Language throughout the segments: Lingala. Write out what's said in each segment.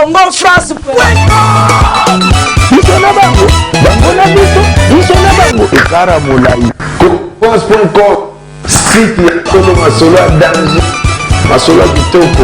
Congo France. Biso na bango, bango na biso, biso na bango, ekara molai. France.com, site ya solo, masolo ya danger, masolo ya kitoko.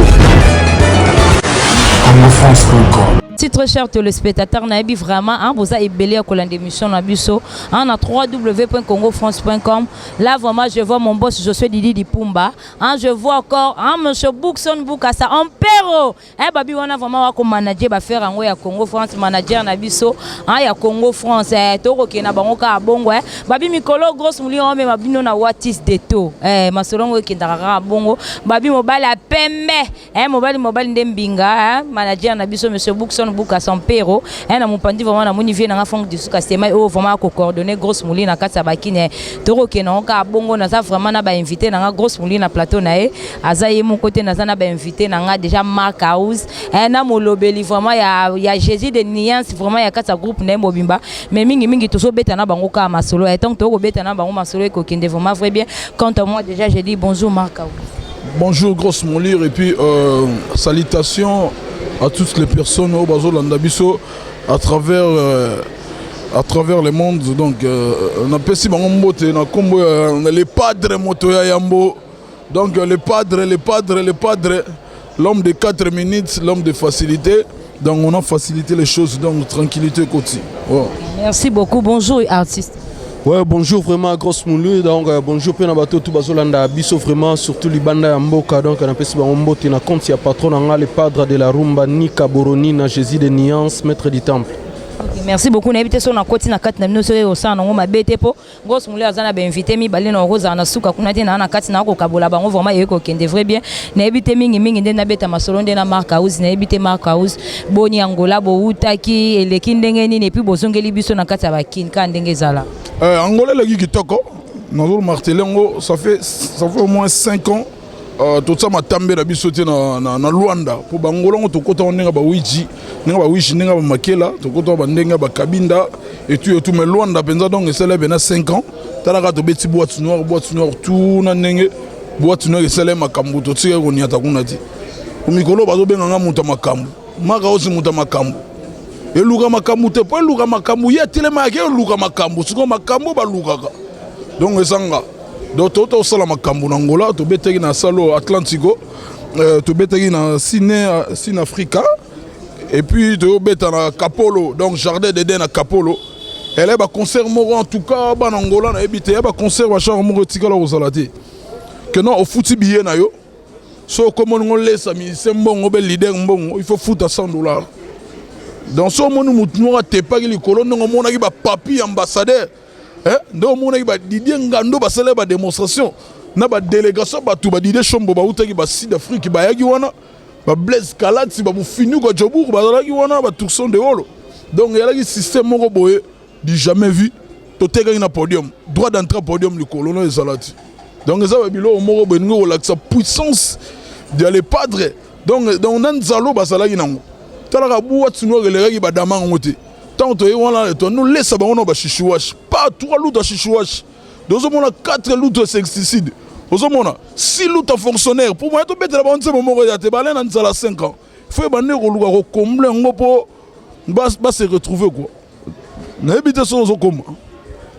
congofrance.com. Si très cher téléspectateur, nayebi vraiment, hein, boza ebele ya kolanda émission na biso, hein, na www.congofrance.com. Là vraiment, je vois mon boss Josué Didi Dipumba, hein, je vois encore, hein, monsieur Bookson Bukasa Ampero, hein, babi wana vraiment wako manager ba faire yango ya Congo France, manager na biso, hein, ya Congo France, eh, tokokende na bango kaka bongo, eh. Babi mikolo grosse muli omema bino na Watis de to, eh, masolongo ekendaka kaka bongo. Babi mobali ya pembe, eh, mobali mobali nde mbinga, eh, manager na biso monsieur Bookson Bukasa Ampero, eh, na mopandi vraiment namoni vie nanga Frank Disuka Sema oyo vraiment akocoordonner grosse muli na kati ya bakini. Tokokende yango kaka bongo. Naza vraiment na bainvité nanga, grosse muli na plateau na ye aza ye moko te. Naza na bainvité nanga déjà, Mark House, eh, na molobeli vraiment ya Jésus de Nuance, vraiment ya kati ya groupe na ye mobimba. Mais mingimingi tozobeta na bango kaka masolo, eh, donc tokobeta na bango masolo ekokende vraiment très bien. Quant à moi, déjà j'ai dit bonjour Mark House. Bonjour grosse moulure et puis salutations à toutes les personnes oyo bazolanda biso à travers le monde. Donc napesi bango mbote na nkombo ya le padre, moto ya yambo. Donc le padre, le padre, le padre, l'homme de 4 minutes, l'homme de facilité. Donc on a facilité les choses, donc tranquillité côté, ouais. Merci beaucoup. Bonjour artiste. Ouais, bonjour vraiment grosse moulu. Donc bonjour pe na bato tout bazolanda biso, vraiment surtout libanda ya mboka. Donc napesi bango mbote na compte ya patron na nga, le padre de la rumba, Nika Boroni na Jésus de Nuance, maître du temple. Ok, merci beaucoup. Nayebi te so nakoti na kati na bino soki osala nango mabe te, mpo grosse moli aza na bainvité mibale na okozala na suka kuna te na kati na kokabola bango. Vraiment eyoki kokende vrai bien. Nayebi te, mingimingi nde nabeta masolo nde na Mark House. Nayebi te, Mark House, boni Angola bowutaki, eleki ndenge nini? Et puis bozongeli biso na kati ya bakini kaka ndenge ezala? Angola eleki kitoko. Nazolo marteler yango, ça fait au moins 5 ans totia matambe na biso te na Lwanda, mpo bangola yango tokota ngo ndenge bawiji, ndenge bawiji, ndenge bamakela, tokota bandenge ya bakabinda etu etu. Mais Lwanda mpenza, donc esala pena 5 ans. Talaka, tobeti boîte noire, boîte noire tuna ndenge boîte noire esala makambo. Totikaki koniata kuna te. Mikolo bazobenganga moto ya makambo, maka osi moto ya makambo eluka makambo te, mpo eluka makambo ye atelema yake eluka makambo. Sikoyo makambo balukaka, donc ezanga. Donc tota osala makambo na Ngola, tobetaki na salo Atlantico, tobetaki na Cine Africa et puis toyobeta na Kapolo, donc Jardin d'Eden na Kapolo. Ele baconcert moko, en tout cas bana Ngola nayebi te, ya baconcert bachar moko etikala kozala te ke non, ofuti billet na yo, so okomoni ngo lesa musicien mbongo be leader mbongo, il faut futa 100 dollars. Donc so omoni motu moko atepaki likolo ndenge omonaki bapapi ambassadeur, nde omonaki badidie ngando basalaki badémonstration na badélégation, bato badidie shombo bautaki basud Afrique bayaki wana, bablaise kalati, bamofinuka Jobour bazalaki wana, batourson de olo. Donc eyalaki système moko boye du jamais vu. Totekaki na podium, droit d'entrée podium likolo no ezala ti. Donc eza babiloko moko boye ndenge kolakisa puissance ya le padre. Donc na nzalo bazalaki nango, talaka boîte noire elekaki badama yango te. Ntango toye wana, tonolesa bango na bashishuwashi pa 3 luta shishuwashi, tozomona 4 luta insecticide, ozomona 6 luta fonctionnaire pour moya tobetela bango nzembo moko ya te. Bale na nzala 5 ans, faut ebande koluka kocombler yango mpo base retrouver quoi. Nayebi te soki ozokoma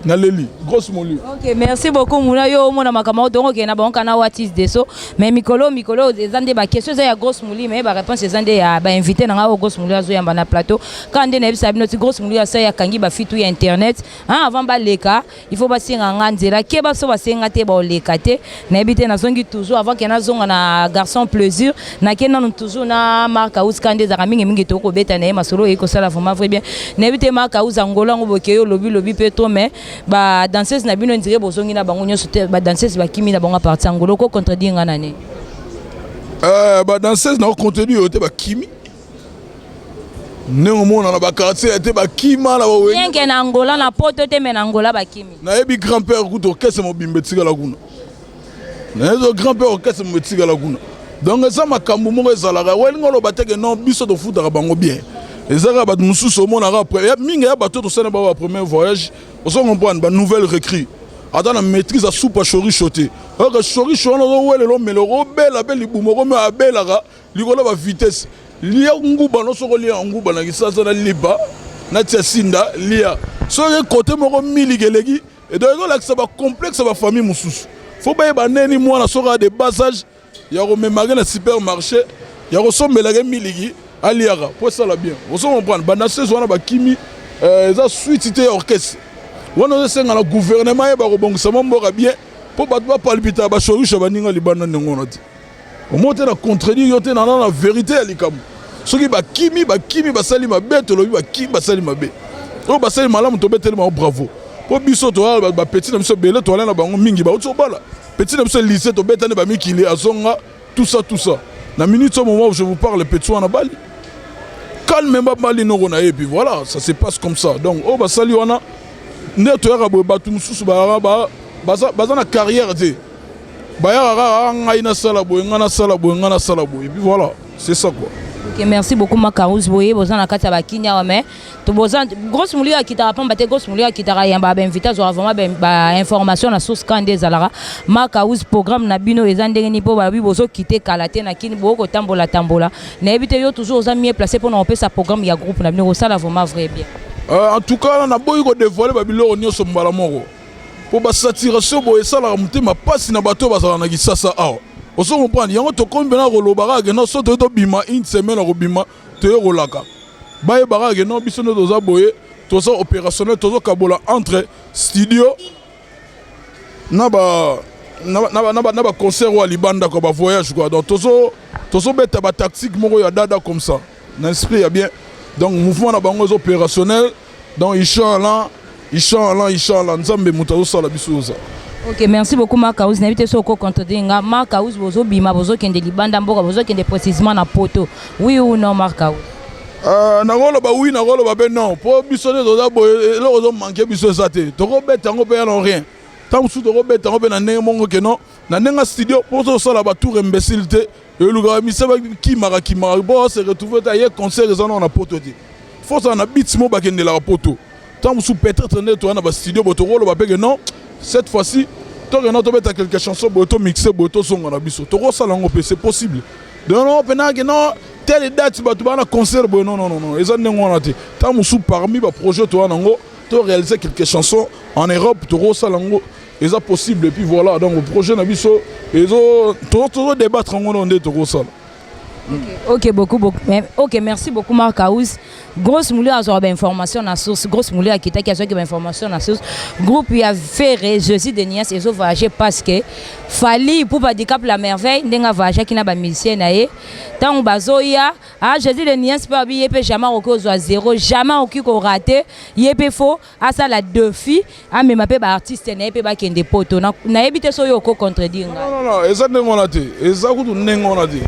naleli grosse moli. Ok, merci beaucoup. Muna yo omona makambo oyo tongo okende na bango kana watis deso. Mais mikolo mikolo eza nde baquestion eza ya grosse moli, mais baréponse eza nde ya bainvité na ngai oyo grosse moli azoyamba na plateau. Kaka nde nayebisa bino ti grosse moli asali, akangi bafitu ya internet, hein, avant baleka il faut basenga nga nzela. Keba, so basenga te, baoleka te. Nayebi te, nazongi toujours avant ke nazonga na garçon plaisir, nake nanu toujours na Mark House. Ka nde ezalaka mingimingi tokobeta na ye masolo oyo ekosala vraiment vrai bien. Nayebi te, Mark House, Angola yango bokeye, olobi lobi mpe to, mais badanseuse na bino ndire bozongi na bango nyonso te. Badanseuse bakimi na bango à partir Angola, oko contredire nga na nini? Badanseuse na contredire oyo te, bakimi ndenge omona na baquartier te, bakima na rien que na Angola, na poto te, mais na Angola bakimi. Nayebi grand père kutu, orchestre mobimba etikala kuna. Nayebi grand père, orchestre mobimba etikala kuna. Donc eza makambo moko ezalaka welinga oloba teke non, biso tofutaka bango bien. Eza kaka bato mosusu omonaka mingi ya bato tosala bango ba premier voyage, ozo comprendre, banouvelle recrue ata na maîtrise ya supa chorisho te. Oyoka chorisho wana, ozowelela omela, okobela mpe libumu okomi abelaka likolo ya bavitesse. Lia nguba no soko lia nguba na kisasa na lipa na tia sinda lia. Soki kote moko miliki eleki et donc ezolakisa ba complexe ya ba famille mosusu. Faut bayeba ndeni mwana soki a de bas âge ya komemaka na supermarché ya kosombelaka miliki aliaka po esala bien. Ozo comprendre ba danseuse wana bakimi eza suite te ya orchestre. Wana ozosenga na gouvernement yeba kobongisa mwa mboka bien po bato bapalpitaka bashorisha baninga libanda ndenge wana te. Omoni te na contredire yo te na na verite ya likambo. Soki bakimi bakimi basali mabe tolobi bakimi basali mabe. Oyo basali malamu tobeteli bango bravo. Po biso toza ba petit na biso ebele toala na bango mingi bauti obala. Petit na biso lycée tobetani ba mikili azonga tout ça tout ça. Na minute au moment où je vous parle petit wana bali. Calme ba bali noko na ye puis voilà, ça se passe comme ça. Donc oyo basali wana nde toyaka boye bato mosusu ba baza baza na carrière te. Bayaka kaka ngai nasala boye ngai nasala boye ngai nasala boye et puis voilà, c'est ça quoi. Ok, merci beaucoup Macarouz boye boza na kati ya bakini awa mais to boza grosse moulure akitaka pamba te, grosse moulure akitaka yamba ba invité azwaka vraiment ba information na source quand nde ezalaka. Macarouz programme na bino eza ndenge nini po balobi bozo quitter kala te na kini boko tambola tambola nayebi te yo toujours oza mieux placé pona kopesa programme ya groupe na bino kosala vraiment vrai bien. En tout cas naboyi ko dévoiler ba biloko nyonso mbala moko. Po ba saturation boye esalaka motema pasi na bato oyo bazalaka na Kisasa awa. Ozo comprendre? Yango tokomi mpena koloba kaka ke non, soki toye tobima une semaine ya kobima toye kolaka. Bayeba kaka ke non, biso nde toza boye, toza opérationnel, tozokabola entre studio na ba na ba concert oyo ya libanda quoi, ba voyage quoi. Donc tozo tozobeta ba tactique moko ya dada comme ça na esprit ya bien. Donc mouvement na bango eza opérationnel. Donc inchallah, inchallah, inchallah Nzambe moto azosala biso oza. Ok, merci beaucoup Marc House. Nayebi te soki oko contredire nga. Marc House bozobima, bozokende libanda mboka, bozokende précisément na poto. Oui ou non Marc House? Nakoloba oui, nakoloba pe non. Po biso nde toza boye, eloko ezo manquer biso eza te. Tokobeta yango pe ya non rien. Ntango mosusu tokobeta yango pe na ndenge moko ke non, na ndenge ya studio po tozosala ba tour imbécile te. Elukaka misa bakimaka kimaka po se retrouver te aye concert eza nao na poto te. Faut ozala na beat moko bakendelaka poto. Ntango mosusu peut-être nde toza na ba studio boye tokoloba pe ke non, cette fois-ci tokenda tobeta quelques chansons boye to mixer boye tozonga na biso. Tokosala yango pe, c'est possible. Donc non pena ke non telle date bato baa na concert boye non non non non eza ndenge wana te. Ntango mosusu parmi ba projet toza nango to réaliser quelques chansons en Europe tokosala yango eza possible et puis voilà. Donc projet na biso ezo tozo débattre yango nde tokosala. Ok, beaucoup, beaucoup. Mais, ok, merci beaucoup Marc House. Grosse moulure azwa ba information na source. Grosse moulure akitaki azwaki ba information na source. Groupe ya Ferre, Jésus de Nias ezo voyager parce que Fally Ipupa Dicap la merveille ndenga voyager na ba musicien na ye. Tango bazoya, ah Jésus de Nias pe abi ye pe jamais okoki kozwa zéro, jamais okoki ko rater, ye pe faut asala défi amema pe ba artiste na ye pe bakende poto. Nayebi te soki oko contredire ngai. Non, non, non, eza ndenge wana te. Eza kutu ndenge wana te.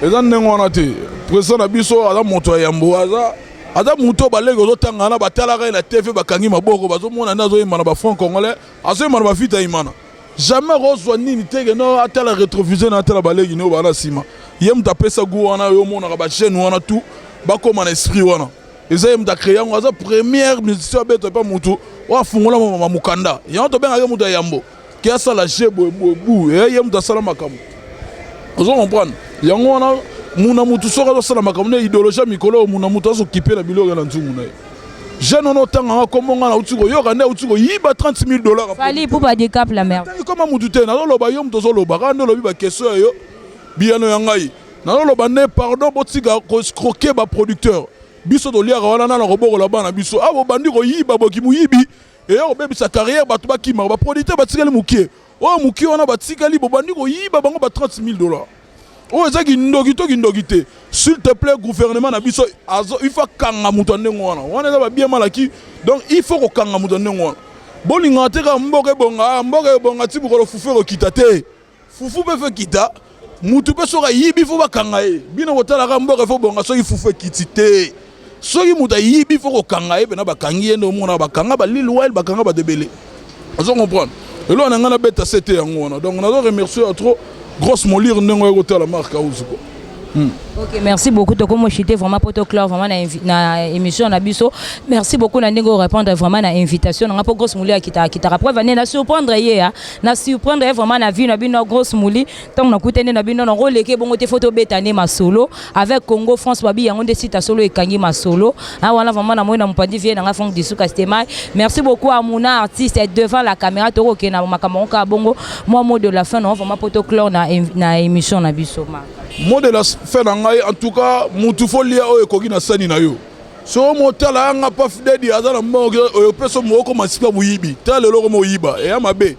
Eza ndenge wana te. Président na biso aza moto ya yambo, aza moto baleki ozotanga na batalaka ye na TV bakangi maboko bazomona nde azoyemba na ba franc congolais, azoyemba na ba vita imana. Jamais akozwa nini te ke no atala rétroviseur na atala baleki no bana nsima. Ye moto apesa goût wana, yo omonaka ba jeune wana tout bakoma na esprit wana. Eza ye moto acréé yango, aza première musicien abeta epa motu oyo afungola mama mokanda. Yango tobengaka ye moto ya yambo ke asala je boye boye bu, ye moto asala makambo. Ozo comprendre? Yango wana muna mutu soki azosala makambo na idéologie ya mikolo oyo, muna mutu azokipe na biloko ya na nzungu na ye. Jeune wana otanganga kombo nga nauti koyoka nde auti koyiba 30 000 $. Fally Ipupa Dicap la merveille. Tangi koma mutu te, nazoloba yo moto ozoloba kaka nde olobi ba question ya yo biyano ya ngai. Nazoloba nde pardon, botika koescroquer ba producteur. Biso toliaka wana nana kobokola bana biso. Awa bobandi koyiba boki moyibi eya kobebisa carrière, bato bakimaka ba producteur batikali mokie. Oyo mokie wana batikali bobandi koyiba bango ba 30 000 $. Oyo eza kindoki to kindoki te. S'il te plaît gouvernement na biso il faut kanga moto ya ndenge wana. Wana eza ba bien malaki. Donc il faut kokanga moto ya ndenge wana. Bolingaka te kaka mboka ebonga, mboka ebonga ti mokolo fufu ekokita te. Fufu mpe fe kita, mutu mpe soki ayibi fo bakanga ye. Bino botalaka mboka fo bonga soki fufu ekiti te. Soki moto ayibi fo kokanga ye, mpena bakangi ye nde omona bakanga ba Lil Wayne, bakanga bato ebele. Ozo comprendre? Eloko na ngai nabeta se te yango wana. Donc nazo remercier ya trop grosse molire ndenge oyo kotala Marc House quoi. Ok, merci beaucoup. Tokomo chité vraiment pour clore vraiment na émission na biso. Merci beaucoup na ndenge répondre vraiment na invitation. Na po Grosse Mouli akita akita. Preuve na surprendre ye ya. Na surprendre ye vraiment na vie na bino Grosse Mouli. Tant na kutene na bino na roleke bongo te photo betane masolo avec Congo France babi yango nde sita solo ekangi masolo. Ah wana vraiment na moi na mpandi vie na nga Franck Disuka Stemay. Merci beaucoup à Mouna artiste devant la caméra toko ke na makambo ka bongo. Moi mot de la fin non vraiment pour clore na émission na biso ma. Mot de la fin na ngai, en tout cas mutu fo lia oyo ekoki na sani na yo. So motala yanga Paf Dedi aza na mbongo oyo peso moko masika moyibi. Tala lelo ko moyiba eya mabe.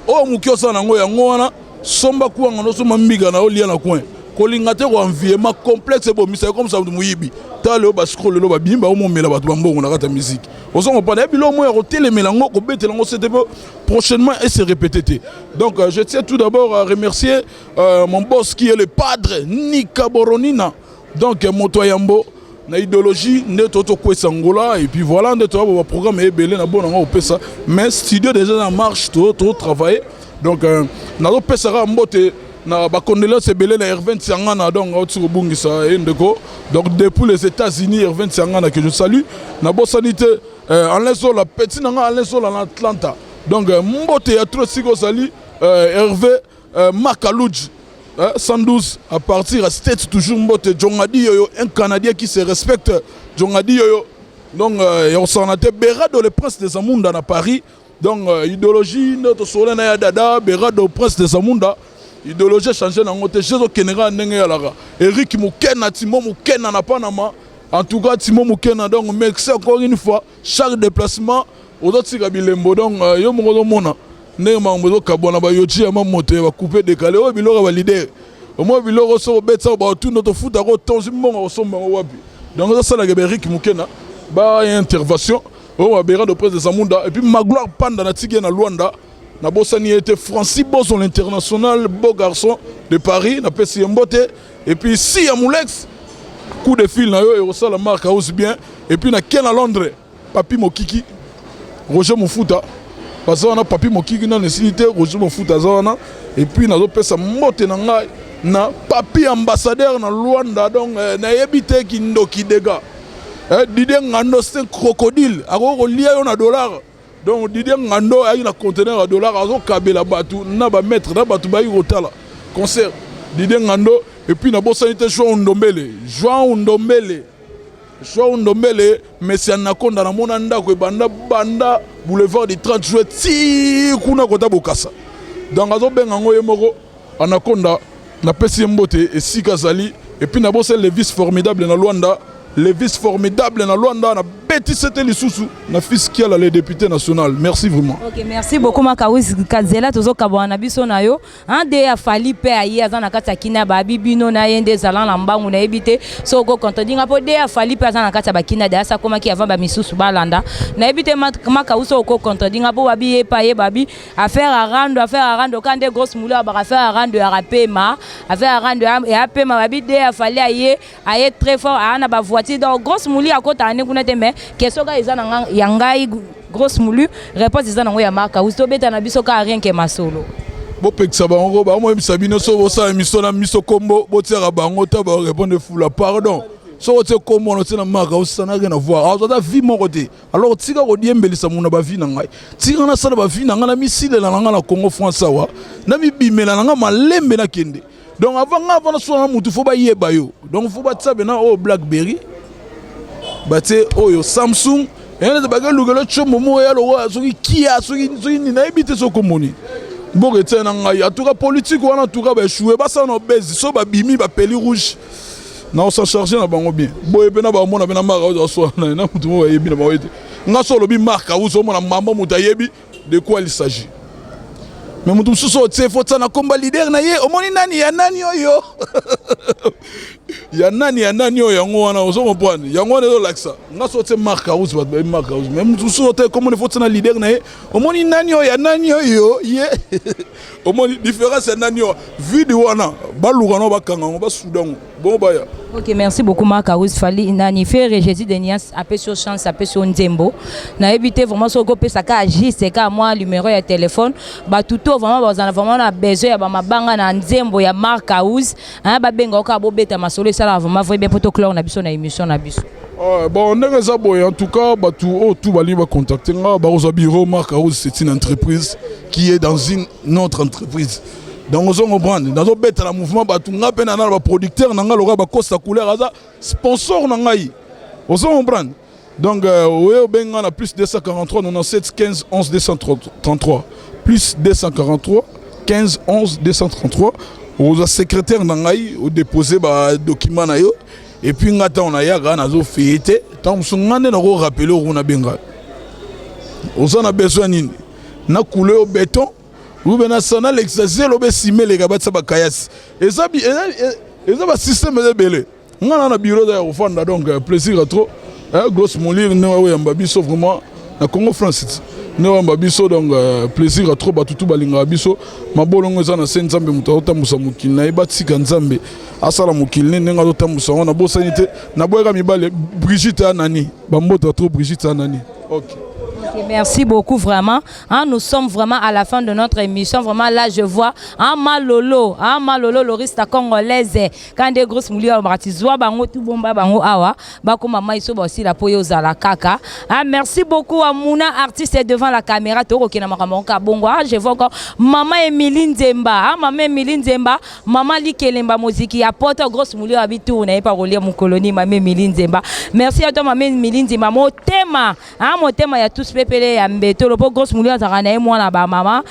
Oyo moki osala nango yango wana somba kwanga no somba mbiga na olia na coin. Kolinga te ko envier ma complexe ebomisa comme ça moyibi. Tala lelo bascro lelo babimba omomela bato bambongo na kati ya musique. Ozongo pana ya biloko ya kotelemela ngo kobetela ngo c'était prochainement et se répéter te. Donc je tiens tout d'abord à remercier mon boss qui est le padre Nika Boronina. Donc moto yambo na idéologie nde to kwesa ngola et puis voilà nde to ba programme ebele na bona ngo opesa mais studio déjà en marche to to travailler. Donc na pesa ka mbote na ba condoléances ebele na Hervé Tsiangana donc auti kobungisa ye ndeko. Donc depuis les États-Unis Hervé Tsiangana que je salue na bosani te Alain Zola petit nanga Alain Zola na Atlanta. Donc mbote ya trop siko sali Hervé Makalouj 112 à partir à States toujours mbote Jongadi yoyo un Canadien qui se respecte Jongadi yoyo. Donc ya osana te Berado le prince des Amunda na Paris. Donc idéologie notre sola na ya dada Berado prince des Amunda idéologie changer na ngote Jésus kenera ndenge ya laka Eric Mukena Timo Mukena na Panama. En tout cas Timo Mukena donc merci encore une fois chaque déplacement ozotika bilembo. Donc yo moko mona ndenge makambo ezokabwana bayoji ya mamoto ya bacoupe décalé oyo biloko ya baleader omoi biloko so obetisa batunda tofutaka otonzi mbongo kosomba yango wapi. Donc ezosalaka ba Eric Mukena ba intervention oyo babera de prince de Zamunda et puis Magloire Panda na tiki na Luanda na bosani ete Francis Boson l'international beau garçon de Paris na pesi mbote et puis si ya Moulex coup de fil na yo ekosala Mark House bien et puis na ken à Londres Papi Mokiki Roger Mofuta baza wana Papi Mokiki na esili te Roger Mofuta aza wana et puis nazopesa mbote na ngai na Papi ambassadeur na Luanda. Donc nayebi te kindoki dega Didier Ngando c'est un crocodile akoki kolia yo na dollar. Donc Didier Ngando ayaki na conteneur ya dollar azokabela bato na bamaître na bato bayaki kotala concert Didier Ngando. Et puis nabosani te João Ndombele João Ndombele João Ndombele Messi Anaconda namona ndako ebanda banda boulevard du 30 juin ti kuna kota Bokassa. Donc azobenga yango ye moko Anaconda napesi ye mbote esika azali. Et puis nabosani le vice formidable na Luanda le vice formidable na Luanda na beti sete lisusu na fils Kiala le député national. Merci vraiment. Ok, merci beaucoup Makawis Kazela tozokabwana na biso na yo. Ande ya Fally pe aye aza na kati ya kina babi bino na ye nde ezala na mbangu nayebi te so okocontredire nga mpo de ya Fally mpe aza na kati ya bakina de asa akomaki avant bamisusu balanda nayebi te Makawis so okocontredire nga mpo babi ye pa ye babi affaire ya rando affaire ya rando ka nde Grosse Mouleur baka affaire ya rando ya rapema affaire ya rando ya pema babi de ya Fally aye aye très fort aa na bavoiture. Donc Grosse Mouleur akotaka nde kuna te mais question kaka eza na ya ngai Grosse Mouleur réponse eza nango ya Makawis tobeta na biso kaka rien ke masolo. Bopekisa bango bamoyebisa bino so bosala miso na miso kombo botiaka bango ta barépondre fula pardon so otie kombo wana otie na Mark osana rien à voir aza vie moko te. Alors tika kodiembelisa mona bavi na ngai tika nasala bavi na ngai na misilela na ngai na Congo France awa na mibimela na ngai malembe nakende. Donc avant nga avant nasala na mutu fo bayeba yo. Donc fo batia bena oyo Blackberry batie oyo Samsung ene bakelukela tshombo moko ya lokola soki kia soki soki nini nayebi te soki komoni mboka etia na ngai. En tout cas politique wana en tout cas baéchoué basala na obese so babimi bapeli rouge na osa charge na bango bien boye mpe na bamona mpe na Mark House aswana na mutu moko ayebi na bango ete nga so olobi Mark House omona mama moto ayebi de quoi il s'agit mais moto mosusu otie fo tia na komba leader na ye omoni nani ya nani oyo ya nani ya nani oyo yango wana ozo comprendre yango wana ezolakisa nga so otie Mark House bato bayebi Mark House mais moto mosusu ote komoni fo tia na leader na ye omoni nani oyo ya nani oyo ye omoni différence ya nani oyo vide wana baluka nao bakanga yango basuda yango bongo baya. Ok, merci beaucoup Mark House. Fally nani Ferre Jésus de Nias apesi yo chance apesi yo nzembo nayebi te vraiment soki okopesa kaka juste kaka mwa numéro ya téléphone bato to vraiment bazala vraiment na besoin ya bamabanga na nzembo ya Mark House babenga kaka bobeta masolo. masolo esalaka vraiment vrai bien mpo toclore na biso na émission na biso. Bon, ndenge eza boye, en tout cas bato oyo tu balingi bacontacte nga, bakozwa bureau Marc House. C'est une entreprise qui est dans une autre entreprise, donc ozo comprendre, nazobetela mouvement bato. Nga mpe na na baproducteur na nga lokola bakosta couleur, aza sponsor na ngai, ozo comprendre. Donc oye obengi nga na plus 243 97 15 11 233, plus 243 15 11 233. Oza secrétaire na ngai, odépose badocument na yo et puis nga ntango nayaka nazofeye te. Ntango mosusu nga nde nakorappeler oku nabenga oza na besoin nini, nakule yo béton ube nasa nalekisa zelo be nsima eleka batisa bakayasi. Eza basystème eza ebele. Nga na bureau eza ya kofanda. Donc plaisir à trop, grosse molire nde oyamba biso vraiment na Congo France, nde oyamba biso. Donc plaisir à trop. Bato tu balingaka biso, mabolongo eza na se. Nzambe moto azotambusa mokili na ye, batika Nzambe asala mokili ne ndenge azotambusa yango. Nabosani te, naboyaka mibale, Brigitte Anani, bambota trop, Brigitte Anani, OK. Ok, merci beaucoup vraiment. Hein, nous sommes vraiment à la fin de notre émission. Vraiment là, je vois hein, Malolo, hein, Malolo, lorista congolaise. Quand des grosses moulures, batizwa bango tout bomba bango awa, bako mama iso aussi la poyo zala kaka. Hein, merci beaucoup à Mouna, artiste devant la caméra, toko kina makambo ka bongo. Ah, je vois encore Maman Emilie Nzemba, hein, Maman Emilie Nzemba, Maman Likelemba moziki ya poto grosse moulure abitu na pa kolia mukoloni Maman Emilie Nzemba. Merci à toi, Maman Emilie Nzemba. Motema, hein, motema ya tous pepele ya mbetolo mpo grosse moulure azalaka na ye mwana bamama.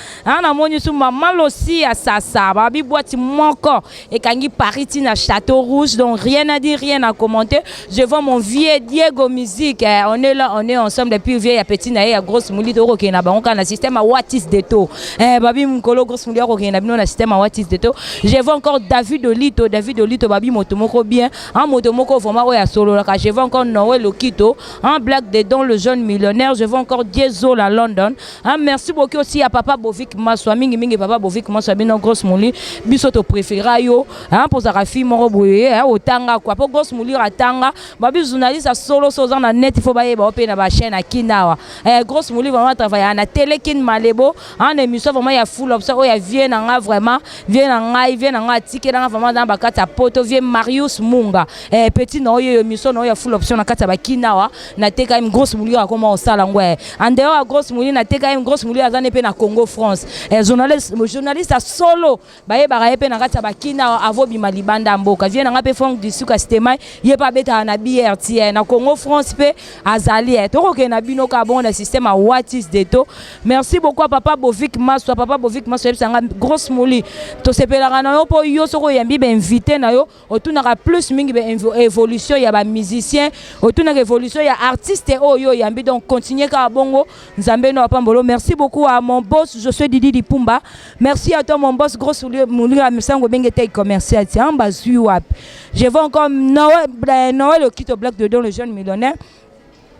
Namoni su mama Losi ya sasa, babi boîte moko ekangi Paris ti na Château Rouge. Donc rien à dire, rien à commenter. Je vois mon vieux Diego Musique, eh, on est là, on est ensemble depuis vieux ya petit na ye ya grosse moulure. Tokokende na bango kaka na système ya Watis de to, eh, babi mokolo grosse moulure akokende na bino na système ya Watis de to. Je vois encore David Olito, David Olito, babi moto moko bien, hein, moto moko vraiment oyo asololaka. Je vois encore Noël Okito, hein, Black Dedon, le jeune millionnaire. Je vois encore Diesel à London, hein. Merci beaucoup aussi à papa Bovik Maswa, mingi mingi papa Bovik Maswa. Bino grosse moulure, biso to préféra yo, hein, pozaka fille moko boye, hein, otanga quoi, po grosse moulure atanga. Babi journaliste solo so oza na net, il faut bayeba mpe na bachaîne akina awa. Eh, grosse moulure vraiment travaille na télé Kin Malebo en émission vraiment ya full option oyo ya vie na nga, vraiment vie na ngai, vie na nga atikelanga vraiment na bakati ya poto, vie Marius Munga, eh, petit na oyo émission na oyo ya full option na kati ya bakina awa na TKM. Grosse moulure akoma osala yango, eh. En dehors ya grosse moulure na TKM, grosse moulure aza ne mpe na Congo France, eh, journaliste, journaliste ya solo bayebaka ye mpe na kati ya bakina awa avobima libanda ya mboka. Vie na nga mpe Frank Disuka Stemai, ye mpe abetaka na BRT na Congo France mpe azali, eh. Tokokende na bino kaka bongo na système ya Watis Deto. Merci beaucoup à papa Bovik Maswa. Papa Bovik Maswa yebisanga grosse moli, tosepelaka na yo mpo yo soki oyambi bainvité na yo, otunaka plus mingi baévolution ya bamusicien, otunaka évolution ya artiste oyo oyambi. Donc continue kaka bongo, Nzambe no apambolo. Merci beaucoup à mon boss Josué Didi Dipumba. Merci à toi, mon boss grosse mouli ya misango benge tey commercial ti bazwi wapi. Je vois encore Noël, Noël Okito, Black Dedon, le jeune millionnaire.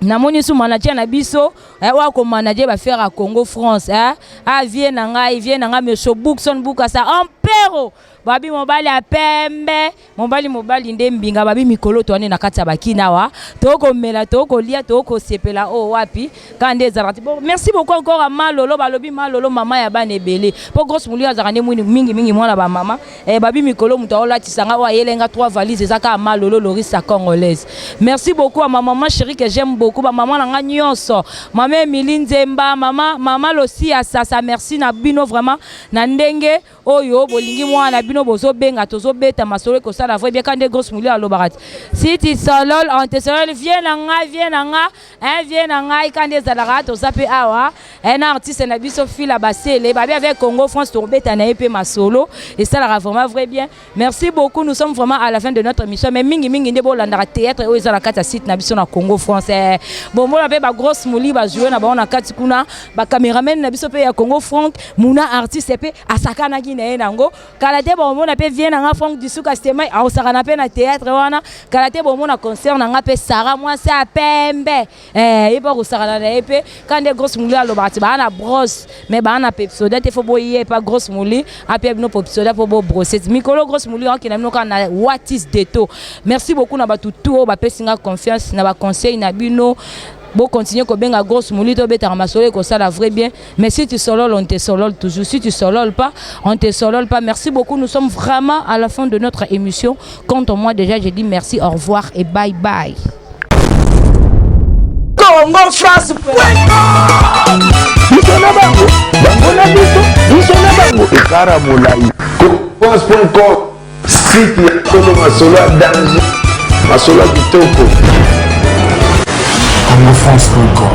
Namoni su manager na biso, oyo akomanager bafere ya Congo France, eh? Avie na ngai, vie na ngai monsieur Bookson Bukasa Ampero, babi mobali ya pembe, mobali mobali nde mbinga. Babi mikolo towane na kati ya bakina awa, tokomela, tokolia, tokosepela oyo wapi kaka nde ezalaka te. Bon, merci beaucoup encore à Malolo. Balobi Malolo, mama ya bana ebele, mpo grosse molio azalaka nde mwini mingi mingi mwana bamama, eh, babi mikolo moto aolatisanga oyo ayelenga trois valises eza kaka Malolo Lorisa congolaise. Merci beaucoup à ma maman chérie que j'aime beaucoup, bamama na nga nyonso, mama Emili Nzemba, mama, mama Losi ya Sasa. Merci na bino vraiment na ndenge oyo bolingi mwana na bino, bozobenga, tozobeta masolo ekosala vrai bien. Ka nde grosse molio alobaka ti si ti solol on te solol. Vie na ngai, vie na nga, hein, vie na ngai ka nde ezalaka. Toza mpe awa na artiste na biso Fila Basele, babi avec Congo France, tokobeta na ye mpe masolo esalaka vraiment vrai bien. Merci beaucoup, nous sommes vraiment à la fin de notre émission, mais mingi mingi nde bolandaka théâtre oyo eza na kati ya site na biso na Congo France. Bomona mpe bagrosse moli bajoue na bango na kati kuna, bacameraman na biso mpe ya Congo Frank Muna, artiste mpe asakanaki na ye nango kala te. Bomona mpe vie na nga Frank Disuka Stema aosakana mpe na théâtre wana kala te. Bomona concert na nga mpe Sara mwasi ya pembe, ye mpe akosakana na ye mpe. Ka nde grosse moli alobaka ti baa na brosse mais baa na pepsoda te, fo boye pa grosse moli apia bino pepsoda mpo bobrosse mikolo. Grosse moli akenda bino kaka na Watis Deto. Merci beaucoup na bato tu oyo bapesi nga confiance na baconseil na bino. Bo continuer kobenga Grosse Mouli, tobetaka masolo, ekosala vrai bien. Mais si tu solol, on te solol toujours. Si tu solol pas, on te solol pas. Merci beaucoup, nous sommes vraiment à la fin de notre émission. Quant à moi, déjà j'ai dit merci, au revoir et bye bye. Congo France. Biso na bango, bango na biso, biso na bango ekara molai. France.com, site ya solo, masolo ya danger, masolo ya kitoko. congofrance.com.